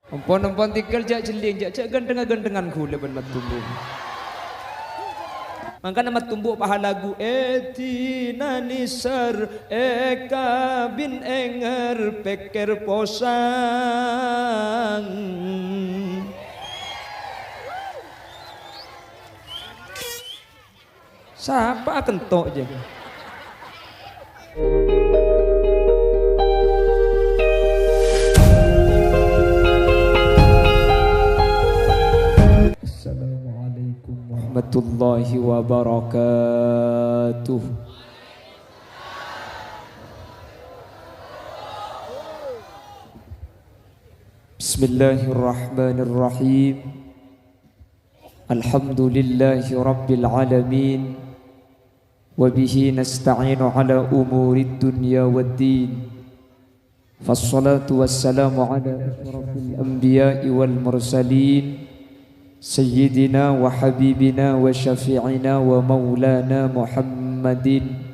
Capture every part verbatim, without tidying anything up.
Empon-empon tèngghâl jhâ' jhelling, jhâ', jhâ' ghântengnga-ghântengngan ghulâ bân Mat Tumbu. Mangkana Mat Tumbu paha lagu, "Èdina nèser, èkabin èngèr, pèkkèr posang." Sapa akento' jâ? Assalamualaikum warahmatullahi wabarakatuh. Bismillahirrahmanirrahim. Alhamdulillahi rabbil alamin. Wa bihi nasta'inu ala umurid dunya wad din. Fassalatu wassalamu ala asyrafil anbiya'i wal mursalin, sayyidina wa habibina wa syafi'ina wa maulana Muhammadin,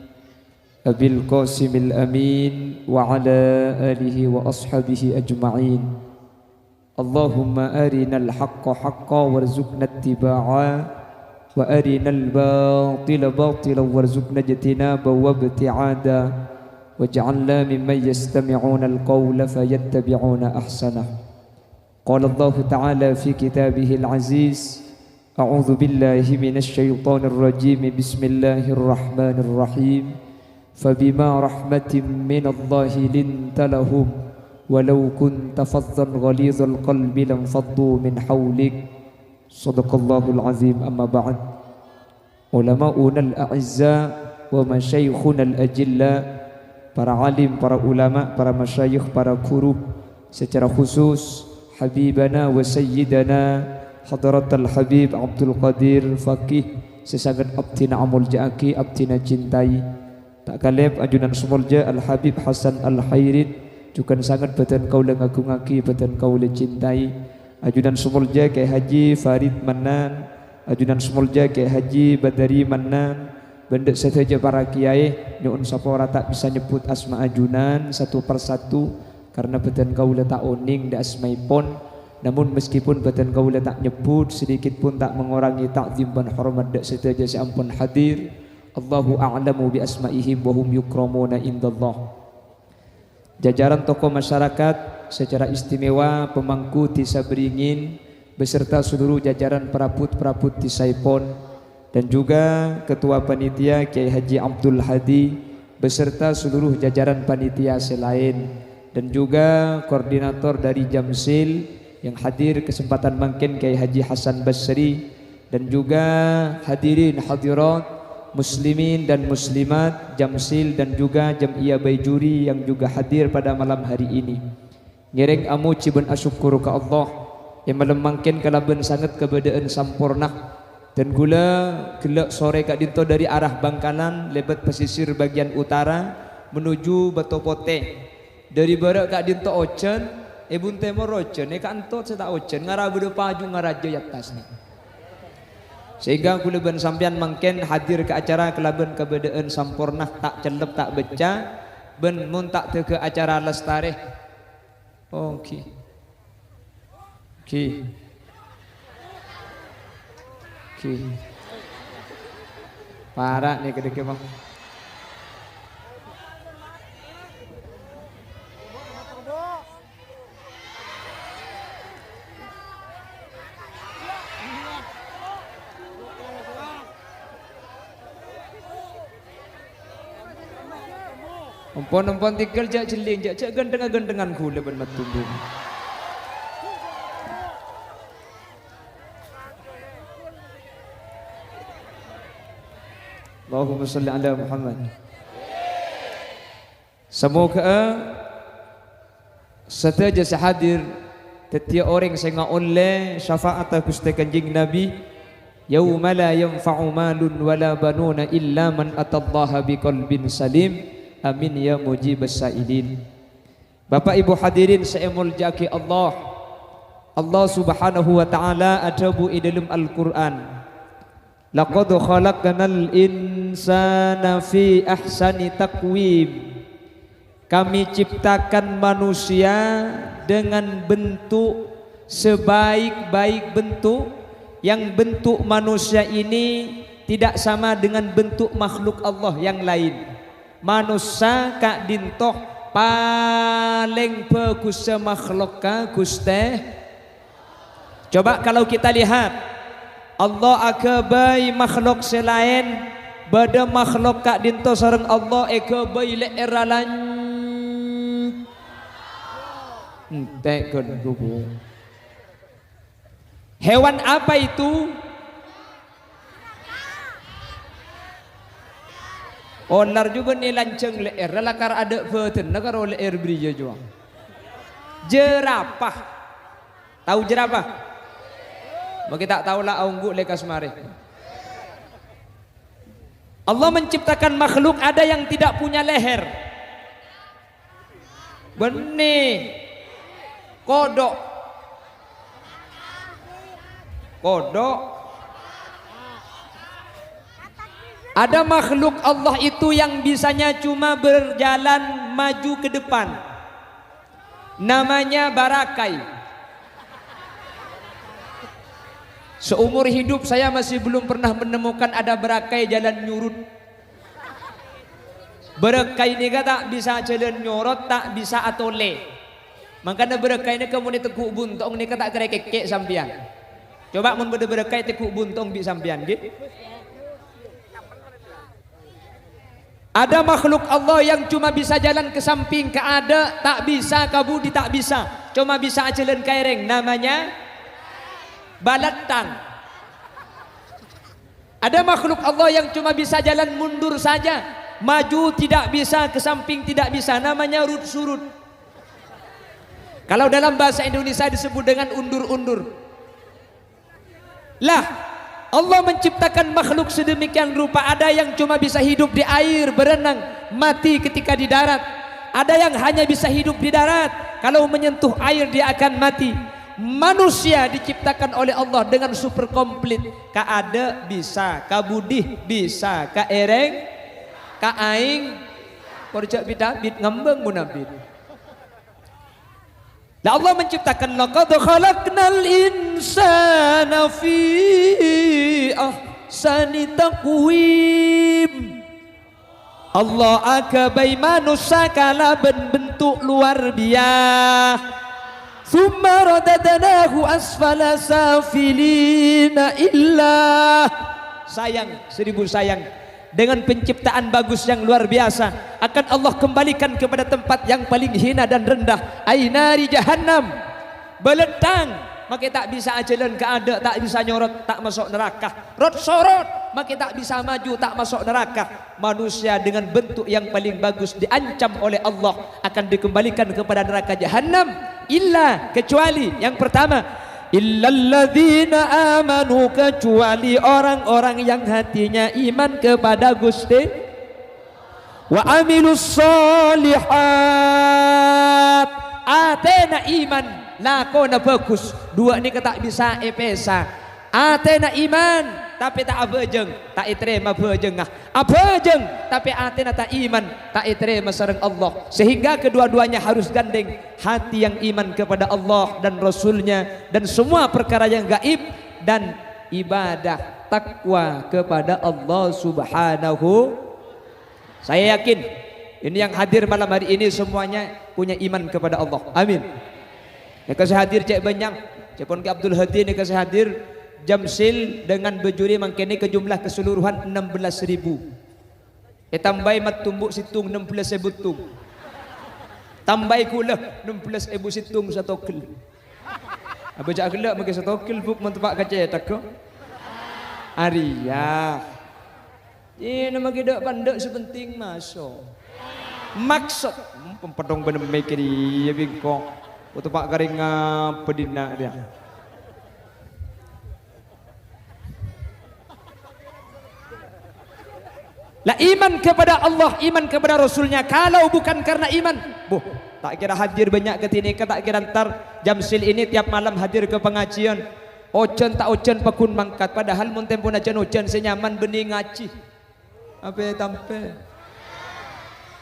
Abil Qasimil Amin, wa ala alihi wa ashabihi ajma'in. Allahumma arinal haqqa haqqa warzuqna ittiba'a, wa arinal batila batila warzuqna ijtinaba wa ibti'ada, waj'alna mimman yastami'unal qawla fayattabi'una ahsanah. Qala Allahu ta'ala fi kitabihil aziz, A'udzu billahi minasy syaithanir rajim. Bismillahirrahmanirrahim. Fabima rahmatim minallahi linta lahum, walau kunta fazzan ghalizal qalbi lanfaddu min haulik. Shadaqallahul azim, amma ba'd. Ulama'unal a'izza wa masyayikhunal ajilla, para alim, para ulama, para masyayikh, para guru, secara khusus Habibana wa Sayyidana Hadratal Habib Abdul Qadir Faqih, sè sanget abdhina amolja'aghi, abdhina cintai. Ta' kalèp ajunan sè molja Al Habib Hasan Al Hairin, jhughân sanget bâdân kaulâ ngagungaghi, bâdân kaulâ cintai. Ajunan sè molja Kè Haji Farid Mannan, ajunan sè molja Kè Haji Badari Mannan, bân dâ' sadhâjâ para kiyaè, nyo'on sapora ta' bisa nyebbhut asma ajunan satu per satu, karna bâdân kaulâ ta' onèng dâ' asmaèpon. Namun, meskipun bâdân kaulâ ta' nyebbhut, sedikit pun ta' mangorangè ta'zim bân hormat dâ' sadhâjâ sè ampon hadir. Allahu a'lamu bi asma'ihim wa hum yukramuna indallah. Jajaran tokoh masyarakat, secara istimewa pemangku Dhisa Beringin beserta seluruh jajaran perabot-perabot dhisaèpon, dan juga Ketua Panitia Kiai Haji Abdul Hadi beserta seluruh jajaran panitia sè laèn, dan juga koordinator dari Jamsil yang hadir kesempatan mangkèn, Kiai Haji Hasan Basri, dan juga hadirin hadirat, muslimin dan muslimat, Jamsil dan juga jam'iyah Baijuri yang juga hadir pada malam hari ini. Ngèrèng amojhi bân asokkor ka Allah, è malem mangkèn kalabân sanget kabâdâ'ân samporna. Dan ghulâ ghellâ' sorè ka'dinto dâri arah Bangkalan, lèbât pesisir bagian utara, menuju Bato Potè. Dâri bârâ' ka'dinto ojhân, è bun tèmor ojhân, è ka'anto sè ta' ojhân, ngara bâdâ paju ngaraja è attas nè. Sehingga ghulâ bân sampèyan mangkèn hadir ka acara kalabân kabâdâ'ân samporna, ta' cellep, ta' becca, bân mon ta' dâgâ acara lastarè. Oh, ghi. Ghi. Ghi. Para' nè kadhâgghâ, Bang. Empon-empon tèngghâl jhâ' jhelling, jhâ', jhâ' ghântengnga-ghântengngan ghulâ bân Mat Tumbu. Allahumma shalli ala Muhammad. Samoghâ'â sadhâjâ sè hadir dhâddhiyâ orèng sè ngaollè syafa'atta Ghustè Kanjeng Nabi, "Yauma la yanfa'u malun wala banuna illa man atallaha biqalbin salim." Amin ya mujibas sa'ilin. Bapak Ibu hadirin sè èmoljâ'aghi Allah, Allah Subhanahu wa Ta'ala adhâbu è dâlem Al-Qur'an, "Laqad khalaqnal insana fi ahsani taqwim." Kami ciptakan manusia dengan bentuk Sebaik-baik bentuk, yang bentuk manusia ini tidak sama dengan bentuk makhluk Allah yang lain. Manossa ka'dhinto palèng bhâghussa makhlukka, Ghustè. Coba kalau kita lihat, Allah aghâbây makhluk sè laèn, bâdâ makhluk ka'dhinto sareng Allah èghâbây lè'èrra lan-, Entè' ghân, Bu. Hewan apa itu? Olar jhughân èlanjhâng lè'èrra, lakar adâ' bâdânna karo lè'èr bâriyâ jhuwâ. Jerapah. Tao jerapah? Mangkè ta' tao la aongghu lèkas marè. Allah menciptakan makhluk ada yang tidak punya leher. Bânnè. Kodhok. Kodhok. Ada makhluk Allah itu yang bisanya cuma berjalan maju ke depan. Namanya barakai. Seumur hidup saya masih belum pernah menemukan ada barakai jalan nyurut. Barakai nèka ta' bisa jalan nyorot, ta' bisa atolè. Mangkana barakai nèka mon ètegghu' bunto'eng nèka ta' kèra kèkkè' sampèyan. Coba mon bâdâ barakai ètegghu' bunto'eng bi' sampèyan, ghi? Ada makhluk Allah yang cuma bisa jalan ke samping, ka adâ' ta' bisa, ka budi ta' bisa. Cuma bisa ajalan ka èrèng, namanya balettang. Ada makhluk Allah yang cuma bisa jalan mundur saja, maju tidak bisa, ke samping tidak bisa, namanya rut-surut. Kalau dalam bahasa Indonesia disebut dengan undur-undur. Lah, Allah menciptakan makhluk sedemikian rupa, ada yang cuma bisa hidup di air, berenang, mati ketika di darat. Ada yang hanya bisa hidup di darat, kalau menyentuh air dia akan mati. Manusia diciptakan oleh Allah dengan super komplit. Ka adâ' bisa, ka budi bisa, ka èrèng, ka aèng. Korja' bit-abit ngambâng mon abit. Lah Allah menciptakan, "Laqad khalaqnal insana fi ahsani taqwim." Allah aghâbây manossa kalabân bentuk luar biasa. "Tsumma radadnahu asfala safilina." Illa, sayang, seribu sayang, dengan penciptaan bagus yang luar biasa, akan Allah kembalikan kepada tempat yang paling hina dan rendah, ai nari jahannam. Balettang, makè ta' bisa ajalan ka adâ', ta' bisa nyorot, ta' maso' naraka. Rot-sorot, makè ta' bisa maju, ta' maso' naraka. Manusia dengan bentuk yang paling bagus diancam oleh Allah, akan dikembalikan kepada neraka jahannam. Illa, kecuali, yang pertama, illalladzina amanu, kecuali orang-orang yang hatinya iman kepada Gusti, wa amilus shalihat, atèna iman, lakona bhâghus, duwâ' nèka ta' bisa èpèsa. Atèna iman, tapè ta' abhâjâng, ta' ètarèma bhâjângnga. Abhâjâng, tapè atèna ta' iman, ta' ètarèma sareng Allah. Sehingga kedua-duanya harus gandeng, hati yang iman kepada Allah dan Rasul-Nya, dan semua perkara yang gaib, dan ibadah takwa kepada Allah Subhanahu. Saya yakin, ini yang hadir malam hari ini semuanya punya iman kepada Allah. Amin. Nèka sè hadir cè' bânnya', cè' pon Kè Abdul Hadi nèka sè hadir, Jamsil dengan bajuri mangkèn nèka jumlah keseluruhan enam belas ribu. Ètambâi Mat Tumbuk sèttong, enam belas èbu sèttong. Tambâi ghulâ, enam belas èbu sèttong satogel. Abâ' jhâ' ghellâ' mangkè satogel, Bu', mon teppa' ka cèthagghâ. Arèya. Iyâ, namaghi dâ'-pandâ' sè penting maso'. Maksod, hmm, pempèddhong bân mèkkèrè iyâ bingko. Ko' teppa' karèngnga bâdhinna' rèya. Lah, iman kepada Allah, iman kepada Rasulnya, kalau bukan karena iman, buh, ta' kèra hadir bânnya' ka dinèka, ta' kèra entar Jamsil ini tiap malam hadir ke pengajian. Ojhân ta' ojhân pagghun mangkat, padahal mon tempona jhân ojhân sè nyaman bânnè ngajhi. Apè tampè?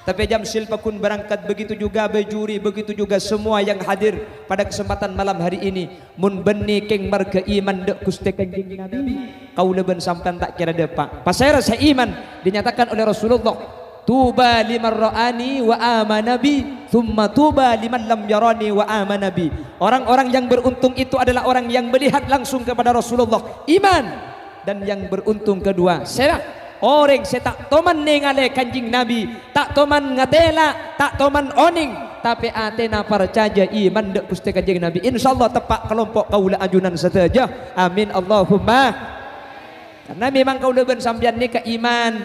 Tapè Jamsil pagghun berangkat, begitu juga Bajuri, begitu juga semua yang hadir pada kesempatan malam hari ini. Mon bânnè kèng marghâ iman dâ' Ghustè Kanjeng Nabi, kaulâ bân sampèyan ta' kèra dâpa'. Pasèra sè iman? Dinyatakan oleh Rasulullah, "Tuba liman ra'ani wa amana bi, tsumma tuba liman lam yarani wa amana bi." Orang-orang yang beruntung itu adalah orang yang melihat langsung kepada Rasulullah, iman. Dan yang beruntung kedua, sèra? Orèng sè ta' toman nèngalè Kanjeng Nabi, ta' toman ngatèla', ta' toman onèng, tapè atèna parcajâ, iman dâ' Ghustè Kanjeng Nabi. Insyaallah teppa' kalompo' kaulâ ajunan sadhâjâ. Amin, Allahumma. Karna memang kaulâ bân sampèyan nèka iman.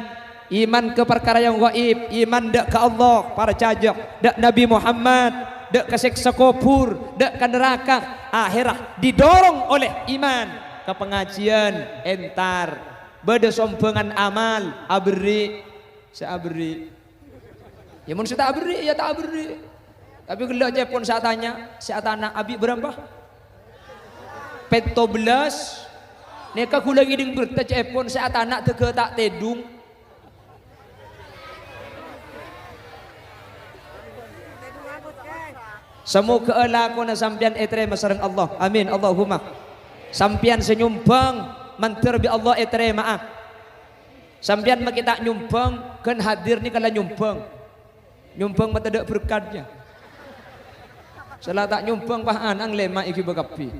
Iman ka parkara yang gaib, iman dâ' ka Allah, parcajâ, dâ' Nabi Muhammad, dâ' ka sèksa kobhur, dâ' ka naraka. Akhèrra didorong oleh iman ka pangajiân, entar. Bâdâ sombhângan amal, aberri'. Sè aberri'. Ya, mon sè ta' aberri', ya ta' aberri'. Tapè ghellâ' ca'èpon sè atanya, sè atana' abi' bârâmpa? Pètto bellâs. Nèka ghulâ ngèdhing bhertâ ca'èpon sè atana' dâgâ ta' tèdung. Samoghâ'â lakona sampèyan ètarèma sareng Allah. Amin, Allahumma. Sampèyan sè nyombhâng, mandhâr bi' Allah ètarèma'a. Sampèyan makè ta' nyombhâng, ghân hadir nèka la nyombhâng. Nyombhâng ma' tadâ' berkatnya. Sè la ta' nyombhâng, pas ana' nglèma' èghibâ kabbhi.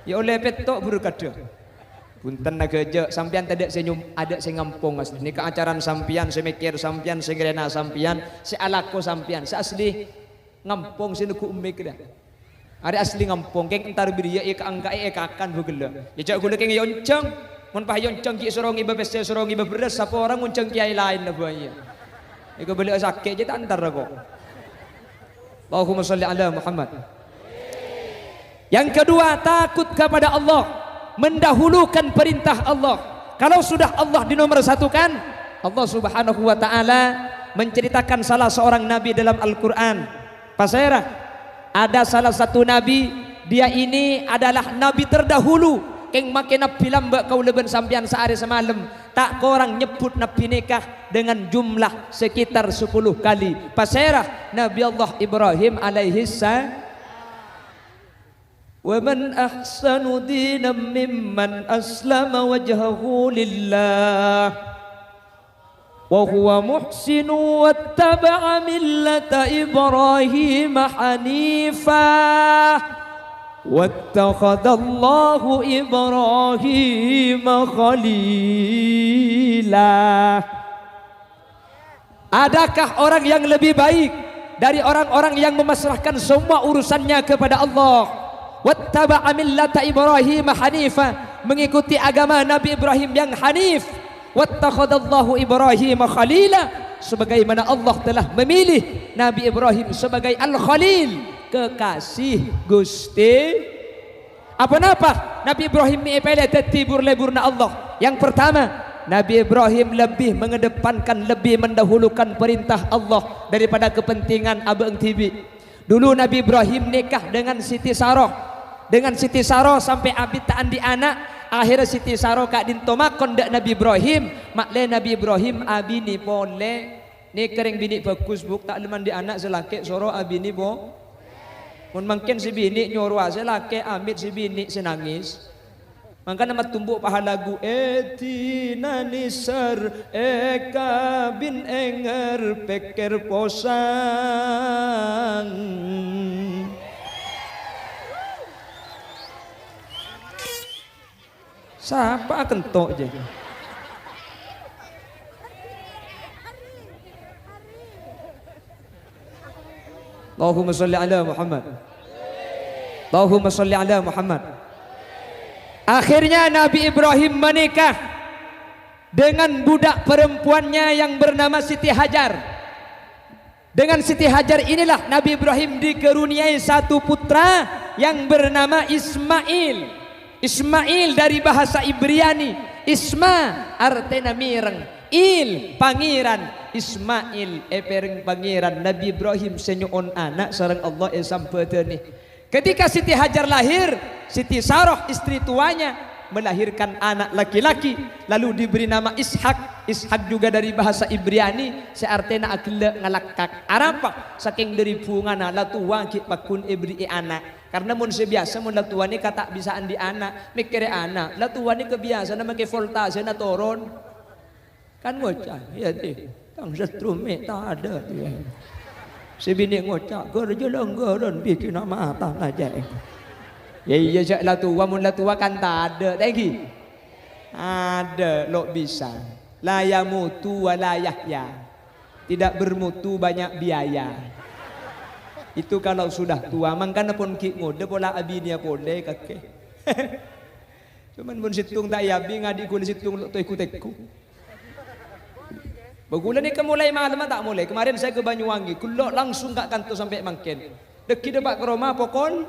Ya ollè pètto' berkaddhâ. Bhunten, aghâjâ', sampèyan tadâ' sè nyom-, adâ' sè ngampong asli. Nèka acaran sampèyan, sè mèkkèr sampèyan, sè ngrèna sampèyan, sè alako sampèyan. Sè asli ngampong sè neggu' mik dâ. Arè asli ngampong, kèng entar bâriyâ èkaangka'è èkakan bhâghellâ'. Ya jhâ' ghulâ kèng èyonjhâng. Mon pas èyonjhâng ghi' soro ngibâ pèssè, soro ngibâ bherrâs, sapa orèng ngonjhâng kèyaè laèn la bhâi. Èkabâlâ'â sakè' jhâ' ta' entar ko'. Allahumma shalli ala Muhammad. Yang kedua, takut kepada Allah, mendahulukan perintah Allah. Kalau sudah Allah dinomorsatukan, Allah Subhanahu wa Ta'ala menceritakan salah seorang nabi dalam Al-Quran. Pasèra? Ada salah satu nabi, dia ini adalah nabi terdahulu. Kèng makè nabi lambâ' kaulâ bân sampèyan saarè samalem. Ta' korang nyebbhut nabi nèka dengan jumlah sekitar sepuluh kali. Pasèra? Nabi Allah Ibrahim alaihissalam. "Wa man ahsanu dinan mimman aslama wajhahu lillah, wa huwa muhsinun wattaba'a millata Ibrahim hanifa, wattakhadallahu Ibrahim khalila." Adakah orang yang lebih baik dari orang-orang yang memasrahkan semua urusannya kepada Allah? "Wattaba'a millata Ibrahim hanifa", mengikuti agama Nabi Ibrahim yang hanif. "Wattakhadallahu Ibrahim khalila", sebagaimana Allah telah memilih Nabi Ibrahim sebagai Al-Khalil, kekasih Gusti. Apa napa Nabi Ibrahim mè' èpèlè dhâddhi bur-lèburna Allah? Yang pertama, Nabi Ibrahim lebih mengedepankan, lebih mendahulukan perintah Allah daripada kepentingan abâ' dhibi'. Dulu Nabi Ibrahim nikah dengan Siti Sarah. Dengan Siti Sarah sampè' abit ta' andi' ana'. Akhèrra Siti Sarah ka'dinto makon dâ' Nabi Ibrahim, ma'lè Nabi Ibrahim abinè polè. Nèka rèng binè' bhâghus, Bu', ta' lem andi' ana' sè lakè' soro abinè po-, mon mangkèn sè binè' nyorowa sè lakè' amit sè binè' sè nangès. Mangkana matumbu' pahala ghu-, èdinani sèr, èkabin èngèr, pèkkèr posang. Sapa akento' jâ? Allahumma sholli ala Muhammad. Allahumma sholli ala Muhammad. Akhirnya Nabi Ibrahim menikah dengan budak perempuannya yang bernama Siti Hajar. Dengan Siti Hajar inilah Nabi Ibrahim dikaruniai satu putra yang bernama Ismail. Ismail dari bahasa Ibrani, Isma artèna mèreng, Il, Pangèran. Ismail èpèrèng Pangèran, Nabi Ibrahim sè nyo'on ana' sareng Allah èsambhâdhâni. Ketika Siti Hajar lahir, Siti Sarah, istri tuanya, melahirkan anak laki-laki, lalu diberi nama Ishak. Ishak juga dari bahasa Ibrani, sè artèna aghellâ' ngalakkak. Arapa? Sakèng dâri bhungana la towa ghi' pagghun èberri'i ana'. Karna mon sè biyasa, mon la towa nèka ta' bisa andi' ana', mèkkèrè ana'. La towa nèka biyasana makè voltasena toron. Kan ngoca', "Iyâ, Dhi, tang setru mè' tadâ', iyâ." Sè binè' ngoca', "Ghâr jâ langghârân bikina mata ngajâ." Iyâ, iyâ, jâ' la towa, mon la towa kan tadâ', ta' ènggi? Adâ', lo' bisa. La yamutu wa la yahya. Tidak bermutu, banyak biaya. Itu kalau sudah tua, mangkana pon ghi' ngodâ pola abinèya polè kakè. Cuman mon sèttong ta' èabi, ngadi' ghulâ sèttong lo' tèghu-tèghu. Bâ ghulâ nèka molaè malemma ta' molaè. Kemarin saya ke Banyuwangi, ghello' langsung ka' kanto sampè' mangkèn. Dâggi' dâpa' ka roma pokol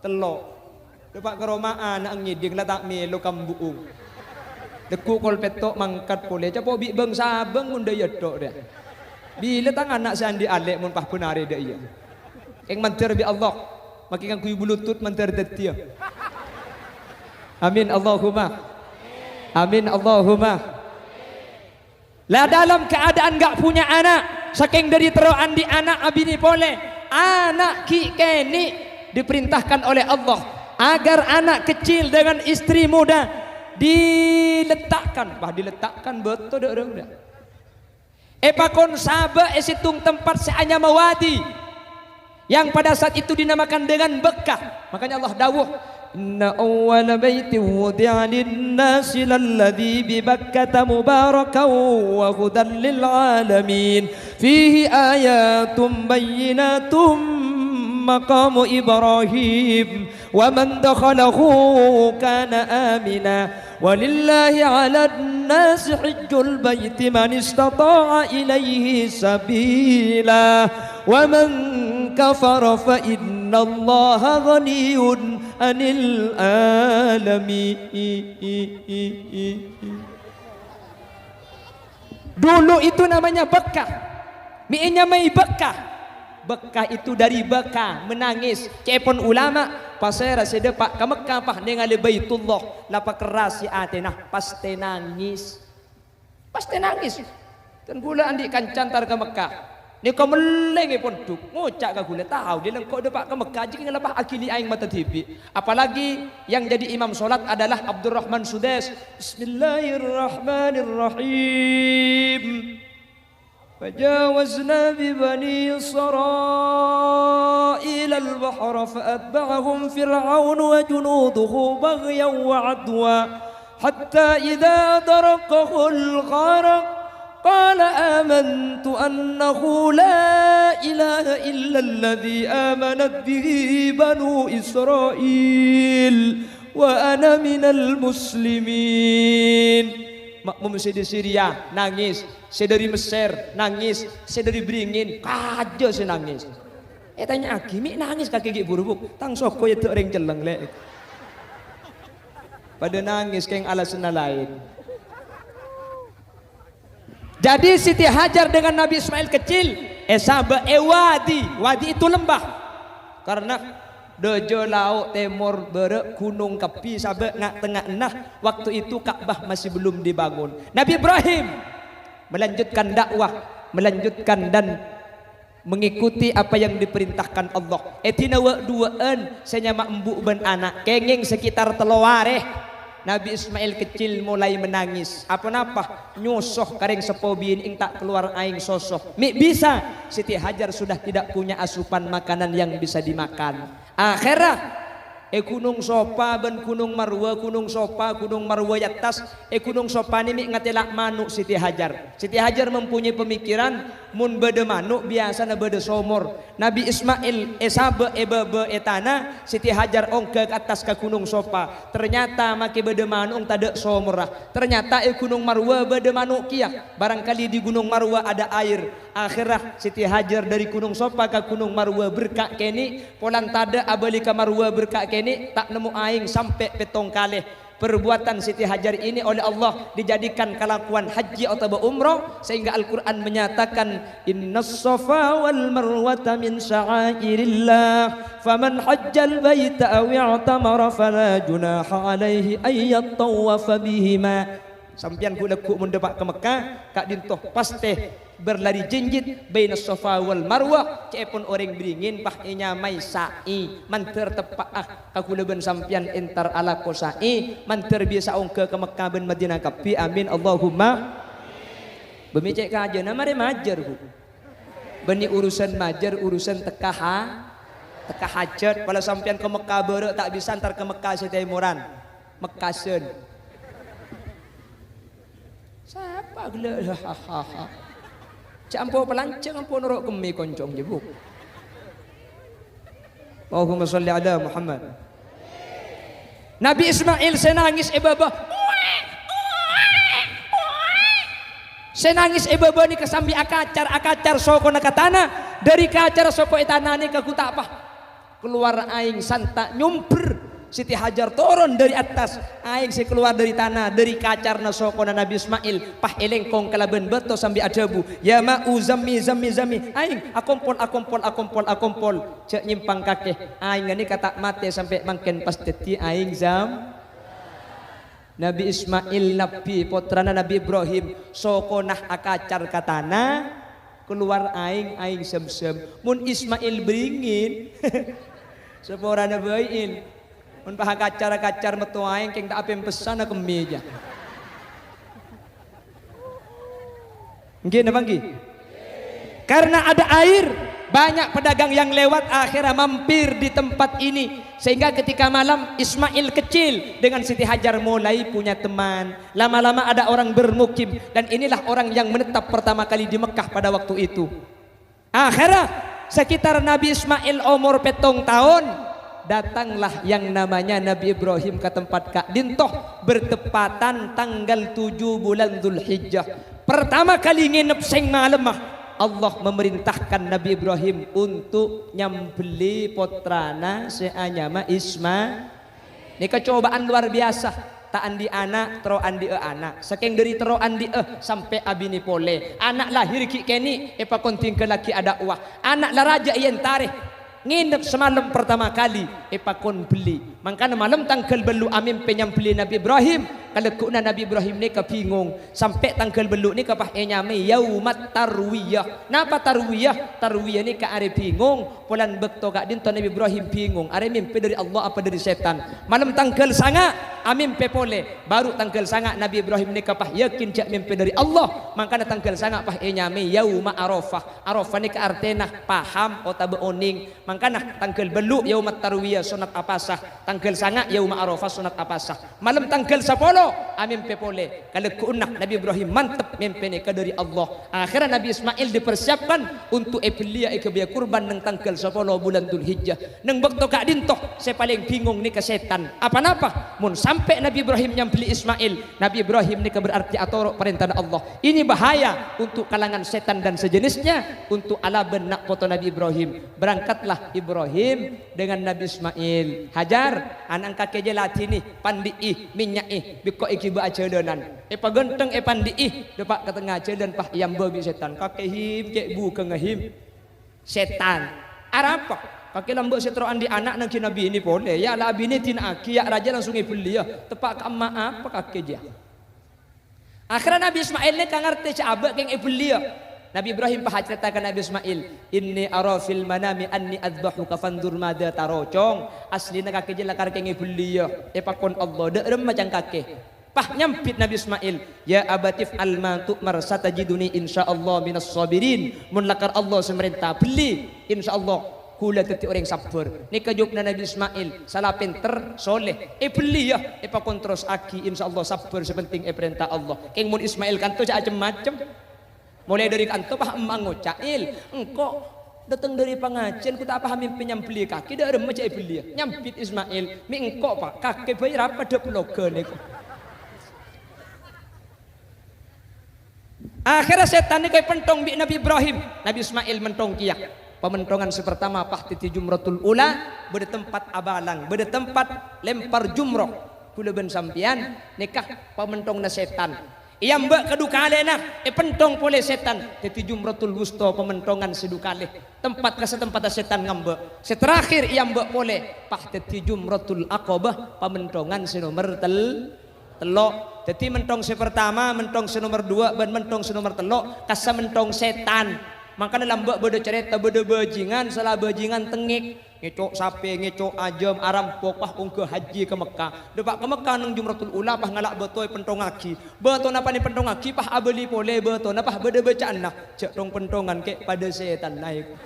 tello'. Dâpa' ka roma ana' ngèdhing la ta' mèlo kambu'ung. Dâgghu' kol pètto' mangkat polè, capo' bi' bâng-sabâng mon dâ' iyâ tho' rèya. Bilâ tang ana' sè andi' alè' mon pas bân arè dâ' iyâ. Kèng mandhâr bi' Allah. Makè ngangghuy bulutut mandhâr dâddhiyâ. Amin Allahumma. Amin Allahumma. La dalam keadaan nggak punya anak, sakèng dâri terro andi' ana' abinè polè, ana' ghi' kènè' diperintahkan oleh Allah agar anak kecil dengan istri muda diletakkan, wah, diletakkan bâto dâ' rèng-orèng. Èpakon sabâ' è sèttong tempat sè anyama wadi. Yang pada saat itu dinamakan dengan Bekkah. Makanya Allah dawuh, "Inna awwala baitin wudi'a lin-nasi lalladzi bi Bakkata mubarakan wa hudan lil alamin. Fihi ayatum bayyinatum maqamu Ibrahim wa man dakhalahu kana amina." Walillahi 'alan nasi hijjul baiti man istata'a ilaihi sabila, wa man kafara fa innallaha ghaniyun 'anil 'alamin. Dulu itu namanya Bekkah. Mè' ènyamaè Bekkah. Bekkah itu dari baka, menangis. Ca'èpon ulama, pasèra sè dâpa' ka Mekkah pas nèngalè Baitullah, la pakerrasè atèna, pastè nangis. Pastè nangis. Dân ghulâ andi' kanca entar ka Mekkah. Nèka mellèng è pondhuk, ngoca' ka ghulâ, "Tao, dhi lengko' dâpa' ka Mekkah, jhâ' ngalapas aghili aèng mata dhibi'." Apalagi yang jadi imam sholat adalah Abdurrahman Sudais. Bismillahirrahmanirrahim. وجاوزنا ببني إسرائيل البحر فأتبعهم فرعون وجنوده بغيا وعدوا حتى إذا أدركه الغرق قال آمنت أنه لا إله إلا الذي آمنت به بنو إسرائيل وأنا من المسلمين. Makmum sè dâri Siria nangis, sè dâri Messèr nangis, sè dâri Beringin kajâ sè nangis. Ètanya'aghi, "Mè' nangis kakè ghi' buru, Bu'?" "Tang soko èdâ' orèng celleng, Lè'." Padâ nangis kèng alasanna laèn. Jadi Siti Hajar dengan Nabi Ismail kecil èsabâ' è wadi. Wadi itu lembah. Karena dâjâ lao' tèmor bârâ' ghunong kabbhi sabâ' nga'-tengnga'anna, waktu itu Ka'bah masih belum dibangun. Nabi Ibrahim melanjutkan dakwah, melanjutkan dan mengikuti apa yang diperintahkan Allah. È dinna wâ'-duwâ'ân sè nyama embu' bân ana', kèngèng sekitar tello arè. Nabi Ismail kecil mulai menangis. Aponapa? Nyoso ka rèng seppo binè'èng ta' kalowar aèng soso. Mè' bisa, Siti Hajar sudah tidak punya asupan makanan yang bisa dimakan. Akhèrra, è Ghunong Sofa bân Ghunong Marwa, Ghunong Sofa, Ghunong Marwa è attas, è Ghunong Sofa nè mè' ngatèla' mano' Siti Hajar. Siti Hajar mempunyai pemikiran, mon bâdâ mano', biyasana bâdâ somor. Nabi Ismail èsabâ' è bâbâ è tana, Siti Hajar ongghâ ka attas ka Ghunong Sofa. Ternyata makè bâdâ mano' tadâ' somorra. Ternyata è Ghunong Marwa bâdâ mano' kèya. Barangkali di Gunung Marwa ada air. Akhèrra Siti Hajar dâri Gunung Sofa ka Gunung Marwa berka' kènè', polana tadâ' abâli ka Marwa berka' kènè', ta' nemmo aèng sampè' pèttong kalè. Perbuatan Siti Hajar ini oleh Allah dijadikan kelakuan haji otabâ umroh, sehingga Al-Qur'an menyatakan, "Innas safa wal marwata min sya'airillah, faman hajjal baita aw i'tamara fala junaha alaihi an yattawafa bihima." Sampèyan ghu'-lagghu' mon dâpa' ka Mekkah, ka'dinto pastè berlari jinjit bainas Safa wal Marwah, ca'èpon orèng bâringin pas ènyamaè sa'i, mandhâr teppa'a ka kaulâ bân sampèyan entar alako sa'i, mandhâr bisa ongghâ ka Mekkah bân Madinah kabbhi. Amin, Allahumma. Bâ mè' cè' kajâna marè majâr, Bu. Bânnè urusan majâr, urusan tekka ha-, tekka hajât. Pola sampèyan ka Mekkah bârâ' ta' bisa entar ka Mekkah sè tèmoran. Mekkasen. Sapa ghellâ'? Hahaha. Cè' ampo palanjhâng, ampo noro' kemmè koncong jâ, Bu. Allahumma sholli ala Muhammad. Nabi Ismail sè nangès è bâbâ. Sè nangès è bâbâ nèka sambi akacar-akacar sokona ka tana. Dâri kacar soko è tana nèka ghu ta' pa. Kalowar aèng santa' nyombher. Siti Hajar toron dâri attas. Aèng sè kalowar dâri tana, dâri kacarna sokona Nabi Ismail, pas èlèngkong kalabân bâto sambi adhâbu, "Ya ma'u zammi, zammi, zammi. Aèng, akompol, akompol, akompol, akompol. Jhâ' nyèmpang kakè. Aèng ghânèka ta' matè sampè' mangkèn pas dhâddhi aèng Zam-" Nabi Ismail, Nabi, pottrana Nabi Ibrahim, sokona akacar ka tana, kalowar aèng, aèng Zamzam. Mon Ismail bâringin, saporana bâi'in. Mon pas akacar-akacar metto aèng, kèng ta' apèmpessana kemmè jâ. Ngghi napa ngghi? Karena ada air, banyak pedagang yang lewat akhirnya mampir di tempat ini. Sehingga ketika malam, Ismail kecil dengan Siti Hajar mulai punya teman. Lama-lama ada orang bermukim, dan inilah orang yang menetap pertama kali di Mekah pada waktu itu. Akhirnya, sekitar Nabi Ismail omor pèttong taon, datanglah yang namanya Nabi Ibrahim ka tempat ka'dinto, bertepatan tanggal tujuh bulan Dzulhijjah. Pertama kali ngènep sèng malemma, Allah memerintahkan Nabi Ibrahim untuk nyambelli pottrana sè anyama Isma-, Nèka cobaan luar biyasa. Ta' andi' ana', terro andi'â ana'. Sakèng dâri terro andi'â, sampè' abinè polè. Ana' lahèr ghi' kènè', èpakon dhinggâllaghi adâ'wah. Ana' la rajâ èentarè. Ngènep samalem partama kalè, èpakon bellè. Mangkana malem tangghâl bâllu' amèmpè nyambelli Nabbhi Ibrahim. Kalagghu'na Nabbhi Ibrahim nèka bhingong. Sampè' tangghâl bâllu' nèka pas ènyamaè Yaumat Tarwiyah. Napa Tarwiyah? Tarwiyah nèka arè bhingong. Polana bâkto ka'dinto Nabbhi Ibrahim bhingong, arè mèmpè dâri Allah apa dâri sètan. Malem tangghâl sanga', amèmpè polè. Bâru tangghâl sanga' Nabbhi Ibrahim nèka pas yakin jâ' mèmpè dâri Allah. Mangkana tangghâl sanga' pas ènyamaè Yauma Arafah. Arafah nèka artèna paham otabâ onèng. Mangkana tangghâl bâllu' Yaumat Tarwiyah sonnat apasa. Tangghâl sanga' Yauma Arafah sonnat apasa. Malem tangghâl sapolo, amèmpè polè. Kalagghu'na Nabbhi Ibrahim mantep mèmpèna ka dâri Allah. Akhèrra Nabbhi Ismail dipersiapkan untuk èbelliyâ èghâbâyâ kurban neng tangghâl sapolo bulân Dzulhijjah. Neng bâkto ka'dinto sè palèng bhingong nèka sètan. Apa-napa? Mon sampè' Nabbhi Ibrahim nyambelli Ismail, Nabbhi Ibrahim nèka berarti atoro' parèntana Allah. Ini bahaya untuk kalangan sètan dan sejenisnya untuk alabân na' poto Nabbhi Ibrahim. Berangkatlah Ibrahim dengan Nabbhi Ismail. "Hajar, ana' kakè jâ ladhinè, pandi'i, mènya'è, bi' engko' èghibâ ajhâlânan." Èpaghântheng, èpandi'i, dâpa' ka tengnga jhâlân, pas èambâ bi' sètan. "Kakè, Him, cè' bhughângnga, Him." Sètan. "Arapa? Kakè lambâ' sè terro andi' ana' nangghing abinè polè. Yâ, la abinè dina'aghi, yâ, rajâ langsung èbelliyâ. Teppa' ka emma' apa kakè jâ?" Akhèrra Nabbhi Ismail nèka ngartè jâ' abâ' kèng èbelliyâ. Nabbhi Ibrahim pas acarèta ka Nabbhi Ismail, "Inni ara fil manami anni adzbahuka fandzur madza tara, Cong. Asllina kakè jâ lakar kèng èbelliyâ, èpakon Allah, dâ' remma ca'na kakè." Pas nyambit Nabbhi Ismail, "Ya abatif'al ma tu'mar satajiduni insyaallah minas shabirin." Mon lakar Allah sè marènta, bellè. Insyaallah, kaulâ dhâddhi orèng sabbhâr. Nèka jâwâbbhâ Nabbhi Ismail, sala pènter, soleh. Èbelliyâ, èpakon terrosaghi, insyaallah sabbhâr sè pentèng èparènta Allah. Kèng mon Ismail kanto jâ' cem-macem. Molaè dâri kanto pas emma' ngoca', "Il, engko' dâteng dâri pangajiyân, ghu ta' paham mèmpè nyambelli kakè, dâ' remma jâ' èbelliyâ." Nyambit Ismail, "Mè' engko', Pa', kakè bhâi rapa dâ' ploghân nèko." Akhèrra sètan nèko èpènthong bi' Nabbhi Ibrahim. Nabbhi Ismail mènthong kèya. Pamènthongan sè partama pas dhâddhi Jumratul Ula, bâdâ tempat abalang, bâdâ tempat lempar jumrah. Kaulâ bân sampèyan nèka pamènthongnga sètan. È ambâ' kadhuwâ kalèna èpènthong polè sètan, dhâddhi Jumratul Wusta pamènthongan sè dhu kalè. Tempat ka satempadhâ sètan ngambâ'. Sè terakhir è ambâ' polè, pas dhâddhi Jumratul Aqabah, pamènthongan sè nomer tel-, tello'. Dhâddhi mènthong sè partama, mènthong sè nomer duwâ', bân mènthong sè nomer tello', kassa mènthong sètan. Mangkana lambâ' bâdâ carèta, bâdâ bhâjingan, sala bhâjingan tengngek. Ngèco' sapè, ngèco' ajâm, arampok, pas ongghâ hajji ka Mekkah. Dâpa' ka Mekkah neng Jumratul Ula, pas ngala' bâto èpènthongaghi. Bâtona panèka èpènthongaghi, pas abâli polè bâtona, pas bâdâ bâca'anna. Jhâ' thong-pènthongan, kè' padâ sètanna, èko.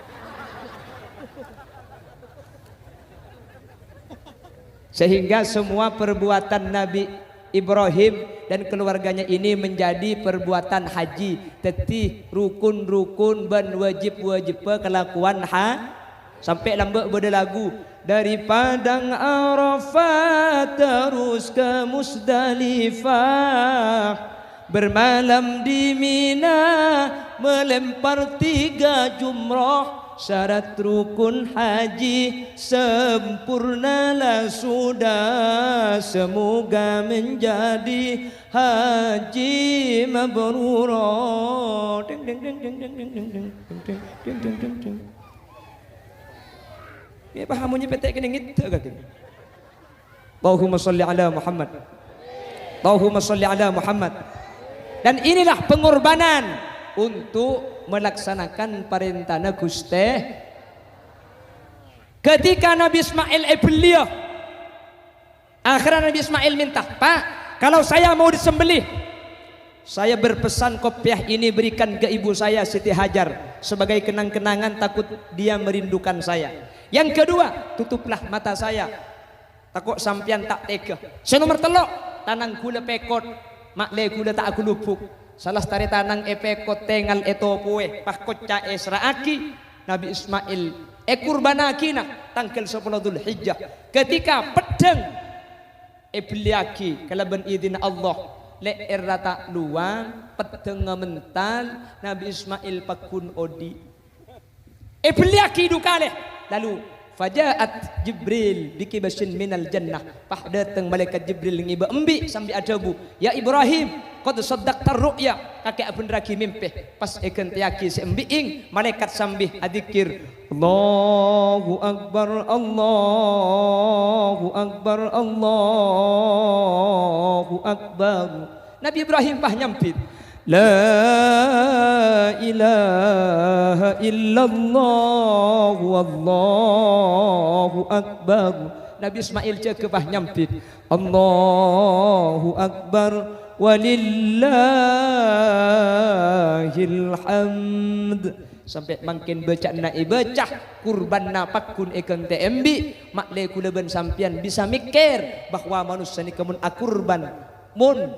Sehingga semua perbuatan Nabi Ibrahim dan keluarganya ini menjadi perbuatan haji. Dhâddhi rukun-rukun bân wajib-wajibbhâ kalakowan ha-, sampè' lambâ' bâdâ lagu, "Dari Padang Arafah terus ke Musdalifah, bermalam di Mina, melempar tiga jumroh, syarat rukun haji sempurnalah sudah, semoga menjadi haji mabrura." Deng, deng, deng, deng. Yâ, paham, monyè pètè' kènè' ngèdhâ' kakè. Allahumma sholli ala Muhammad. Allahumma sholli ala Muhammad. Dan inilah pengorbanan untuk melaksanakan parèntana Ghustè. Ketika Nabi Ismail èbelliyâ, akhirnya Nabi Ismail minta, "Pak, kalau saya mau disembelih, saya berpesan kopiah ini berikan ke ibu saya Siti Hajar sebagai kenang-kenangan, takut dia merindukan saya. Yang kedua, tutuplah mata saya. Tako' sampèyan ta' tèghâ. Sè nomer tello', tanang ghulâ pèkot, ma'lè ghulâ ta' aghulubuk. Salastarè tanang èpèkot tèngal ètopowè, pas kocca' èserra'aghi, Nabi Ismail èkurbânaghina tangghâl sapolo Dzulhijjah. Ketika peddhâng èbelliyâghi kalabân idinna Allah, lè'èrra ta' lowang, peddhângnga mental, Nabi Ismail pagghun odi'." Èbelliyâghi dhu kalè. Lalu, faja'at Jibril bikibasyin minal jannah. Pas dâteng Malaèkat Jibril ngibâ embi' sambi adhâbu, "Ya Ibrahim, qad shaddaqtar ru'ya, kakè abhender aghi mèmpè." Pas èghântèyaghi sè embi'èng, malaèkat sambi adzikir, "Allahu Akbar, Allahu Akbar, Allahu Akbar." Nabi Ibrahim pas nyambit, "La ilaha illallah, wallahu akbar." Nabi Ismail jâgâ pas nyambit, "Allahu akbar, walillahil hamd." Sampè' mangkèn bâca'anna èbâca, kurbânna pagghun èghântè embi', ma'lè ghulâ bân sampèyan bisa mèkkèr bahwa manossa nèka mon akurbân, mon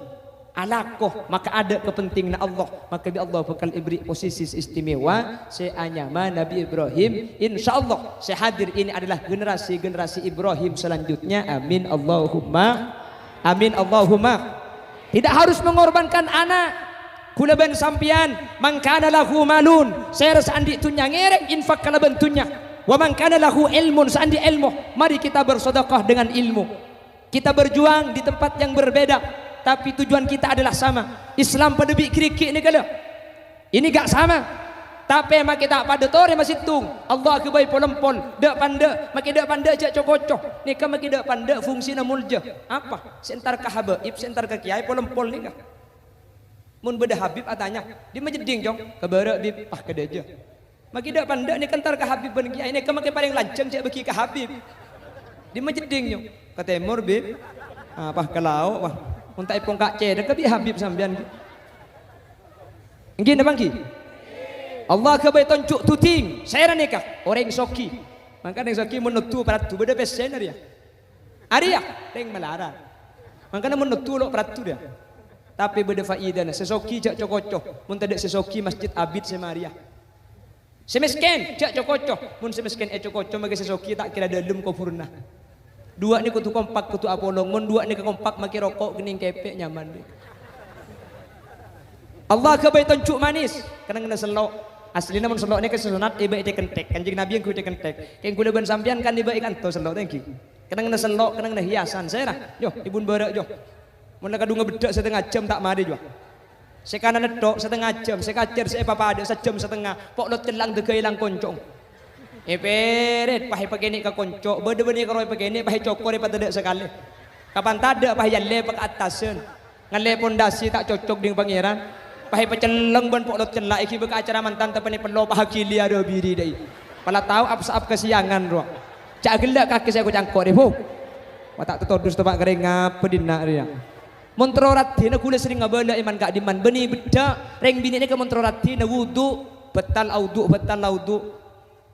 alako, maka adâ' kapentinganna Allah, maka bi' Allah bhâkal èberri' posisi sè istimewa, sè anyama Nabi Ibrahim. Insyaallah, sè hadir ini adalah generasi-generasi Ibrahim selanjutnya. Amin, Allahumma amin, Allahumma. Tidak harus mengorbankan anak. Ghulâ bân sampèyan, "Man kana lahu malun," sèra sè andi' dhunnya ngèrèng infak kalabân dhunnya. "Wa man kana lahu ilmun," sè andi' èlmo. Mari kita bersedekah dengan ilmu. Kita berjuang di tempat yang berbeda, tapi tujuan kita adalah sama. Islam padâ bi' ghârighi' nèka lho. Ini gak sama. Tapè makè ta' padâ torè masèttong. Allah aghâbây pol-empol, dâ'-pandâ', makè dâ'-pandâ' jhâ' co-koco. Nèka makè dâ'-pandâ' fungsina molja. Apa? Sè entar ka habaib, sè entar ka kèyaè pol-empol nèka. Mon bâdâ habib atanya, "Dimma jeddhing, Cong?" "Ka bârâ', Bib." "Pas ka dâjâ." Makè dâ'-pandâ' nèka entar ka habib bân kèyaè, nèka makè palèng lanjhâng jhâ' bâgi ka habib. "Dimma jeddhing, Cong?" "Ka tèmor, Bib." "Ah, pas ka lao', wah. Mon ta' èpongka' cèdhâ ka bi' habib sampèyan." Ènggi napa ènggi? Allah aghâbây tonjhu' dhudhing, sèra nèka orèng soghi. Mangkana orèng soghi mon nodhu paradu bâdâ pèssèna rèya. Arèya, rèng malarat. Mangkana mon nodhu lo' paradu rèya. Tapè bâdâ faidana, sè soghi jhâ' co-koco, mon tadâ' sè soghi masjid abit sè marèya. Sè mèskèn, jhâ' co-koco, mon sè mèskèn èco-koco makè sè soghi ta' kèra dâlem kobhurânna. Duwâ' nèka kodhu kompak, kodhu apolong. Mon duwâ' nèka kompak, makè roko' kennèng kèpè' nyaman, dhi. Allah aghâbây tonjhu' manis, kennengnganna sello'. Aslina mon sello' nèka sè sunat èbâ è Tèkènthèk. Kanjeng Nabi èngghuy Tèkènthèk. Kèng ghulâ bân sampèyan kan èbâ è kanto sello', ta' ènggi? Kennengnganna sello', kennengnganna hiasan. Sèra, yo, èbun bârâ', yo. Mon la kadhungnga beddhâ' satengnga jam ta' marè, yo. Sè kananna tho' satengnga jam, sè kacèr sè èpapadâ sajam satengnga, po' lot cella' dâgghâ èlang konco'. Èpèrèt, pas èpakènè' ka konco', bâdâ bânnè karo èpakènè', pas ècokor èpadâdâ' sakalè. Kapan tadâ', pas èyallèpa ka attasan. Ngallè pondasi ta' cocok ding Pangèran. Pas èpacelleng bân po' lot cella' èghibâ ka acara mantan teppanè pello, pas aghili arabiri dâi. Pala tao ap-saap kasiyangan rowa. Jhâ' ghellâ' kakè sè èkocangko' rè, bo. Wa ta' tatodus teppa' karè ngapa dinna' rèya. Mon terro raddhina ghulâ serrèng abâlâ è man-ka'dimman bânnè beddhâ', rèng binè' nèka mon terro raddhina wudu, bâtal audu, bâtal audu.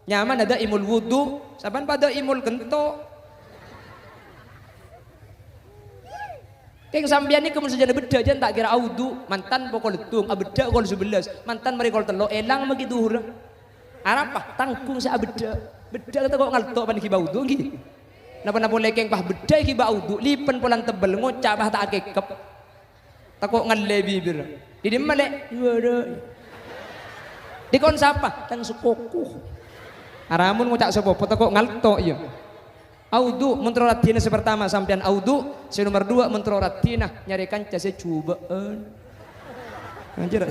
Nyamana daimul wudu, sampèyan padâ imul kento. Kèng sampèyan nèka mon sajân beddhâ' jân ta' kèra audu, mantan pokol settong, abeddhâ' kol sabellâs, mantan marè kol tello', èlang maghi dhuhurra. Arapa? Tangghung sè abeddhâ'. Beddhâ' tako' ngalto' pan èghibâ audu, ghi. Napa-napa polè kèng pas beddhâ' èghibâ audu, lipen polana tebbel, ngoca' pas ta' akèkep. Tako' ngallè bibir. Dhi dimma, Lè'? Dhi bârâ'. Dhi kon sapa? Tang sapopo. Ara mon ngoca' sapopo tako' ngalto', iyâ. Audu, mon terro raddhina sè partama sampèyan audu, sè nomer dua mon terro raddhina nyarè kanca sè jhubâ'ân. Anjir.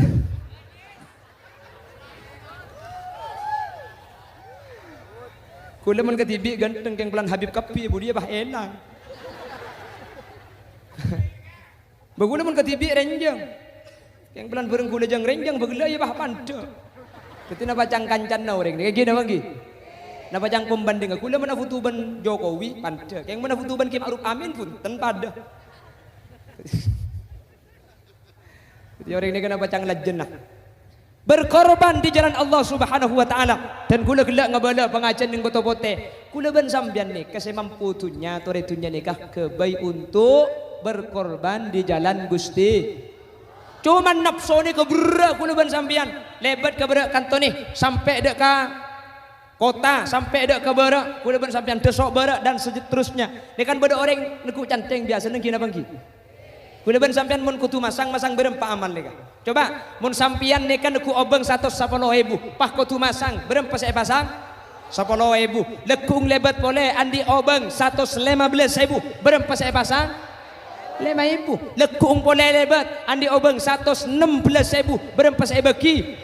Ghulâ mon kadhibi' ghântheng kèng polana Habib kabbhi, budiyâ pas èlang. Bâ ghulâ mon kadhibi' rènjhâng. Kèng polana bhâreng ghulâ jhâng rènjhâng, bâ ghellâ' iyâ pas pandâ. Dhâddhi napa ca'na kancana orèng nèka, ghi napa ghi? Napa ca'na pambhândhingnga? Ghulâ mon afoto bân Jokowi, pandâ. Kèng mon afoto bân Kè Ma'ruf Amin, bhunten, padâ. Dhâddhi orèng nèka napa ca'na lajânna. Berkorban di jalan Allah Subhanahu wa Ta'ala. Dan ghulâ ghellâ' ngabâlâ pangajiyân neng Bâto Potè. Ghulâ bân sampèyan nèka sè mampu dhunnya, torè dhunnya nèka ghâbây untuk berkorban di jalan Ghustè. Coma napso nèka berrâ' ghulâ bân sampèyan. Lèbât ka bârâ' kanto nè, sampè' dâ' ka kota, sampè' dâ' ka bârâ', ghulâ bân sampèyan dâ' so' bârâ', dan seterusnya. Nèka kan bâdâ orèng neggu' cantèng biyasa, nèng ghi napa ènggi? Ghulâ bân sampèyan mon kodhu masang, masang bârâmpa amal nèka? Coba, mon sampèyan nèka neggu' obâng satos sapolo èbu, pas kodhu masang, bârâmpa sè èpasang? Sapolo èbu. Lagghu'ung lèbât polè andi' obâng satos lèma bellâs èbu, bârâmpa sè èpasang? Lèma èbu. Lagghu'ung polè lèbât andi' obâng satos nem bellâs èbu, bârâmpa sè èbâghi?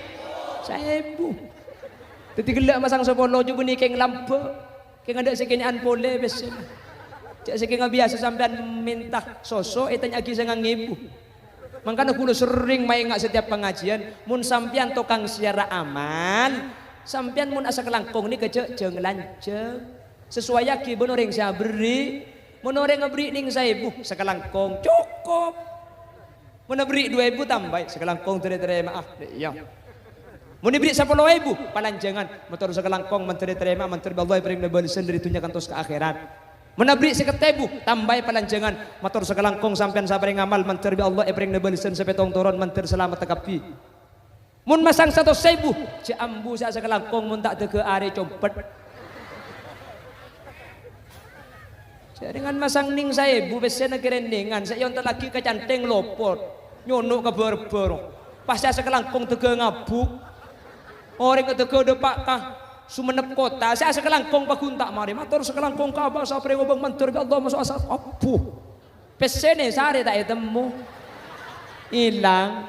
Saèbu. Dhâddhi ghellâ' masang sapolo, jhubâ' nèka kèng lambâ'. Kèng adâ' sè kènè'an polè pèssèna. Jhâ' sakènga biyasa sampèyan mènta soso ètanya'aghi sangang èbu. Mangkana ghulâ serrèng maènga' satèyap pangajiyân, mon sampèyan tokang sèyara amal, sampèyan mon asakalangkong nèka jhâ' jhâng-lanjhâng. Sesuaiyaghi bân orèng sè aberri'. Mon orèng aberri' nèng saèbu, sakalangkong cokop. Mon aberri' duwâ èbu tambâi, sakalangkong terro ètarèma'a. Iyâ. Mon èberri' sapolo èbu, palanjhângan, mator sakalangkong mandhâr ètarèma'a, mandhâr bi' Allah èparèngana bâlessan dâri dhunnya kantos ka akhèrat. Mon aberri' sèket èbu, tambâi palanjhângan, mator sakalangkong sampèyan sè aparèng amal, mandhâr bi' Allah èparèngana bâlessan sè pèttong toron, mandhâr salamet kabbhi. Mon masang satos èbu, jhâ' ambu sè asakalangkong mon ta' dâgghâ' arè compet. Jhâ' rèngan masang nèng saèbu pèssèna kèrènèngan, sè èontallaghi ka cantèng lopot, nyono' ka bâr-bâr. Pas sè asakalangkong dâgghâ' ngabuk. Orèng dâgghâ' dâpa' ka Sumenep kota, sè asakalangkong paggun ta' marè. Mator sakalangkong ka Abah, saparèng obâng mandhâr bi' Allah, maso' asa-, abbhu. Pèssèna sarè ta' ètemmo. Ilang.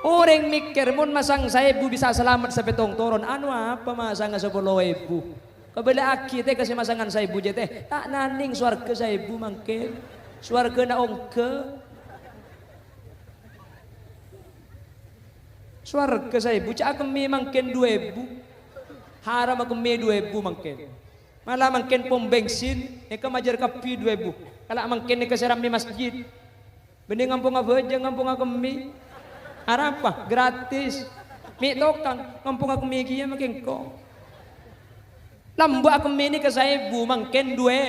Orèng mèkkèr, mon masang saèbu bisa salamet sapèttong toron, ano apa masanga sapolo èbu? Kabâlâ'aghi, tè, ka sè masangan saèbu jiyâ, tè. Ta' nanèng sowarghâ saèbu mangkèn. Sowarghâna ongghâ. Sowarghâ saèbu, jhâ' akemmè mangkèn duwâ èbu. Haram akemmè duwâ èbu mangkèn. Mala mangkèn pom bensin, nèka majâr kabbhi duwâ èbu. Kala' mangkèn nèka sè rammè masjid. Bânnè ngampongnga bhâjâng, ngampongnga kemmè. Arapa? Gratis. Mè' tokang, ngampongnga kemmè kèya makè engko'. Lambâ' akemmè nèka saèbu, mangkèn duwâ.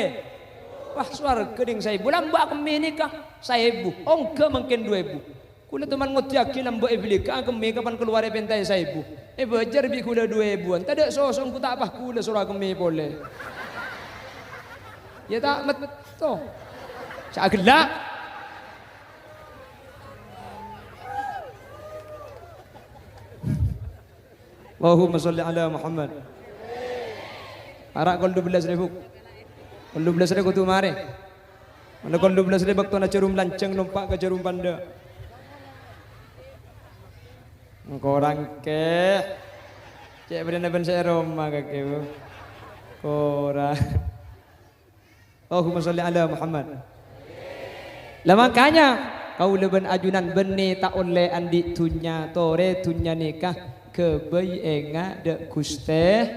Wah, sowarghâ ding saèbu. Lambâ' akemmè nèka saèbu, ongghâ mangkèn duwâ èbu. Kaulâ toman ngoddhiyaghi lambâ' èbelligâ akemmè kapan kalowarè pèntaè saèbu. Èbâjâr bi' kaulâ duwâ èbuwân. Tadâ' soso engko' ta' pas kaulâ soro akemmè polè. Yâ ta' metto. Jhâ' ghellâ'. Allahumma sholli ala Muhammad. Ara' kol dua belas ribu. Tello bellâs rè kodhu marè. Mala tello bellâs rè bâktona jhârum lanjhâng nompa' ka jhârum pandâ'. Korang kè. Cè' bâriyâna bân sè è roma kakè, Bu. Korang. Allahumma sholli ala Muhammad. Lah, makanya, kaulâ bân ajunan bânnè ta' ollè andi' dhunnya, torè dhunnya nèka ghâbây enga' dâ' Ghustè,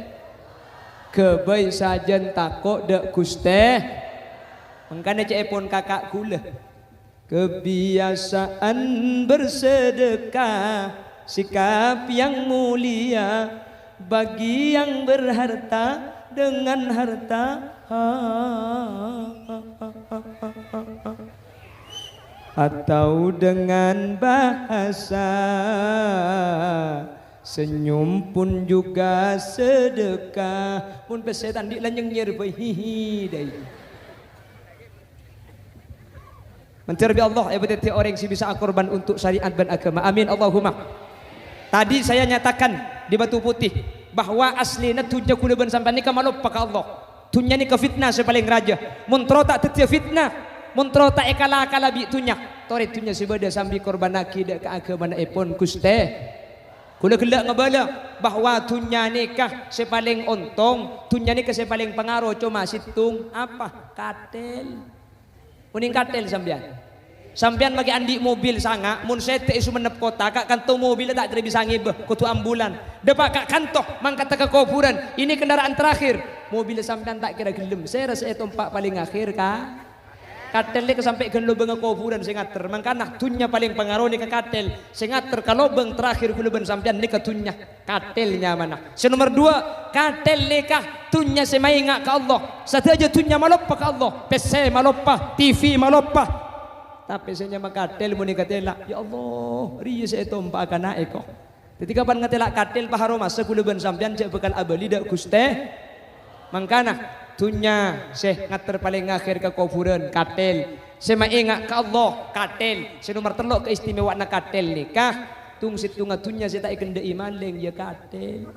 ghâbây sajân tako' dâ' Ghustè. Mangkana ca'èpon kaka' ghulâ. Kebiasaan bersedekah, sikap yang mulia bagi yang berharta dengan harta atau dengan bahasa. Senyum pun juga sedekah. Mon pèssè ta' andi' la nyengngèr bhâi, hihi, dâi. Mandhâr bi' Allah èpadhâddhiyâ orèng sè bisa akorban untuk syariat bân agama. Amin, Allahumma. Tadi saya nyatakan di Batu Putih bahwa aslina dhunnya ghulâ bân sampèyan nèka maloppa ka Allah. Dhunnya nèka fitnah sè palèng rajâ. Mon terro ta' dhâddhiyâ fitnah, mon terro ta' èkala-kala bi' dhunnya, torè dhunnya sè bâdâ sambi korbannaghi dâ' ka agamana èpon Ghustè. Ghulâ ghellâ' ngabâlâ bahwa dhunnya nèka sè palèng ontong, dhunnya nèka sè palèng pangaro coma sèttong. Apa? Katèl. Onèng katèl sampèyan. Sampèyan maghi andi' mobil sanga', mon sèdhâ è Songennep Kottha, ka' kanto mobilla ta' kèra bisa ngibâ, kodhu ambulan. Dâpa' ka' kanto, mangkaddhâ ka kobhurân. Ini kendaraan terakhir. Mobil sampèyan ta' kèra ghellem. Sèra sè ètompa' palèng akhèr, ka'? Katèl nèka sampè' ghân lobângnga kobhurân sè ngater. Mangkana, dhunnya palèng pangaro nèka katèl. Sè ngater ka lobâng terakhir ghulâ bân sampèyan nèka dhunnya. Katèl nyamana. Sè nomer duwâ', katèl nèka dhunnya sè maènga' ka Allah. Sadhâjâ dhunnya maloppa ka Allah. Pèssè maloppa, T V maloppa. Tapè sè nyama katèl mon èkatèla', "Ya Allah, rèya sè ètompa'a kana'è, ko'." Dhâddhi, kapan ngatèla' katèl, paharo masa ghulâ bân sampèyan jhâ' bhâkal abâli dâ' Ghustè. Mangkana, dhunnya sè ngater palèng akhèr ka kobhurân, katèl. Sè maènga' ka Allah, katèl. Sè nomer tello' kaistimewaanna katèl nèka, tung-sèttongnga dhunnya sè ta' èkendhâ'i malèng, ya katèl.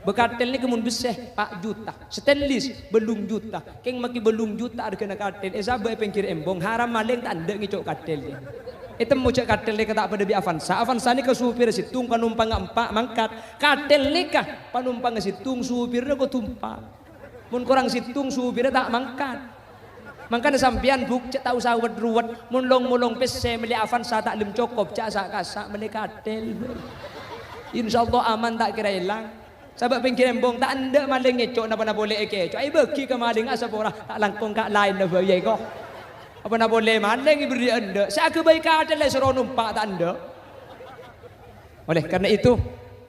Bâ katèl nèka mon bessè, pa' juta. Stainless, bâllung juta. Kèng makè bâllung juta arghâna katèl. Èsabâ è pèngghir embong, haram malèng ta' endâ' ngèco' katèl. Ètemmo jhâ' katèl nèka ta' padâ bi' Avanza. Avanza nèka supirra sèttong, panompangnga empa' mangkat. Katèl nèka panompangnga sèttong, supirra kodhu empa'. Mon korang sèttong, supirra ta' mangkat. Mangkana sampèyan, Bu', jhâ' ta' osa wet-ruwet. Mon long-molong pèssè mellè Avanza ta' lem cokop, jhâ' sa'-kasa' mellè katèl. Insyaallah aman, ta' kèra èlang. Sabâ' pèngghir embong ta' endâ' malèng ngèco', napa-napa polè èkèco'. Èbâghi ka malèngnga sapora, ta' langkong ka' laènna bhâi, ko'. Apa-napa polè malèng èberri' endâ'. Sè aghâbây katèl la èsoro nompa' ta' endâ'. Oleh karena itu,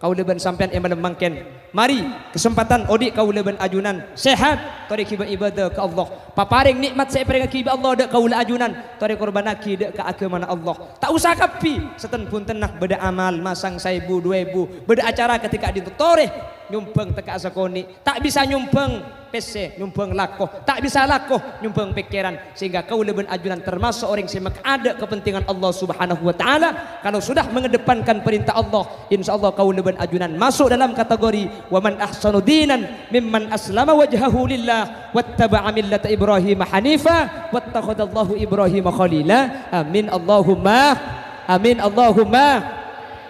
kaulâ bân sampèyan è malem mangkèn, mari, kesempatan odi' kaulâ bân ajunan sehat, torè ghibâ ibadah ka Allah. Paparèng nè'mat sè èparèngaghi bi' Allah dâ' kaulâ ajunan, torè korbannaghi dâ' ka aghâmana Allah. Ta' osa kabbhi, sèten-bhuntenna bâdâ amal, masang saèbu, duwâ èbu, bâdâ acara kadhi ka'dinto, torè nyombhâng tekka'a sakonè'. Ta' bisa nyombhâng pèssè, nyombhâng lako. Ta' bisa lako, nyombhâng pèkkèran. Sehingga kaulâ bân ajunan termasuk orèng sè makaadâ' kepentingan Allah Subhanahu wa Ta'ala. Kalau sudah mengedepankan perintah Allah, insyaallah kaulâ bân ajunan masuk dalam kategori, "Wa man ahsanu dinan mimman aslama wajhahu lillah wattaba'a millata Ibrahim hanifa wattakhadallahu Ibrahim khalila." Amin, Allahumma amin, Allahumma.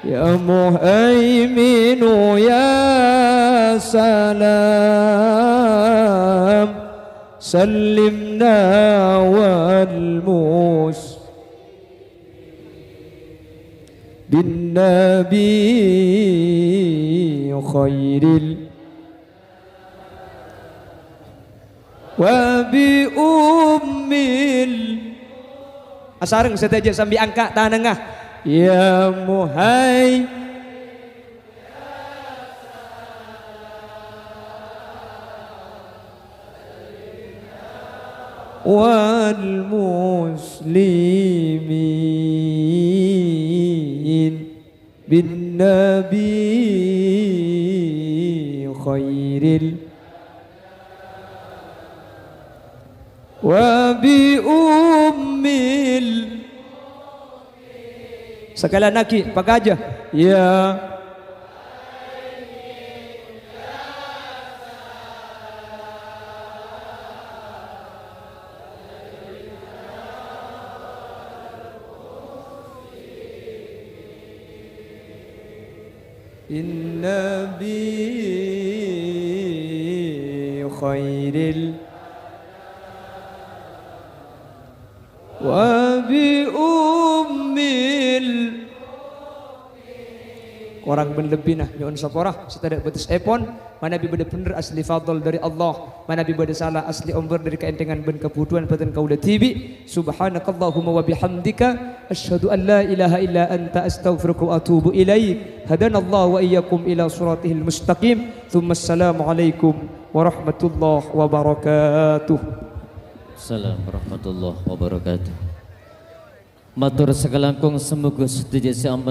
يا مهيمن يا سلام، سلمنا والمس بالنبي خير ال- Wa bi ummil. Asareng sadhâjâ sambi angka' tanangnga. Ya Muhai. Wal muslimin. Bin Nabi khairil wa bi ummil. Sakalèyan aghi', pakaja. Ya. Inna bi khairil wa bi ummil. Korang bân lebbina nyo'on sapora sè tadâ' bâtessèpon. Manabi bâdâ bhendher asli fadl dâri Allah, manabi bâdâ sala asli ombâr dâri kaènthèngan bân kabhudhuwân bhâdhân kaulâ dhibi'. Subhanakallahumma wa bihamdika, asyhadu an la ilaha illa anta, astaghfiruka wa atubu ilaik. Hadanallahu wa iyyakum ila siratihil mustaqim. Tsumma assalamualaikum warahmatullahi wabarakatuh. Salam warahmatullahi wabarakatuh. Mator sakalangkong, samoga sadhâjâ sè ampon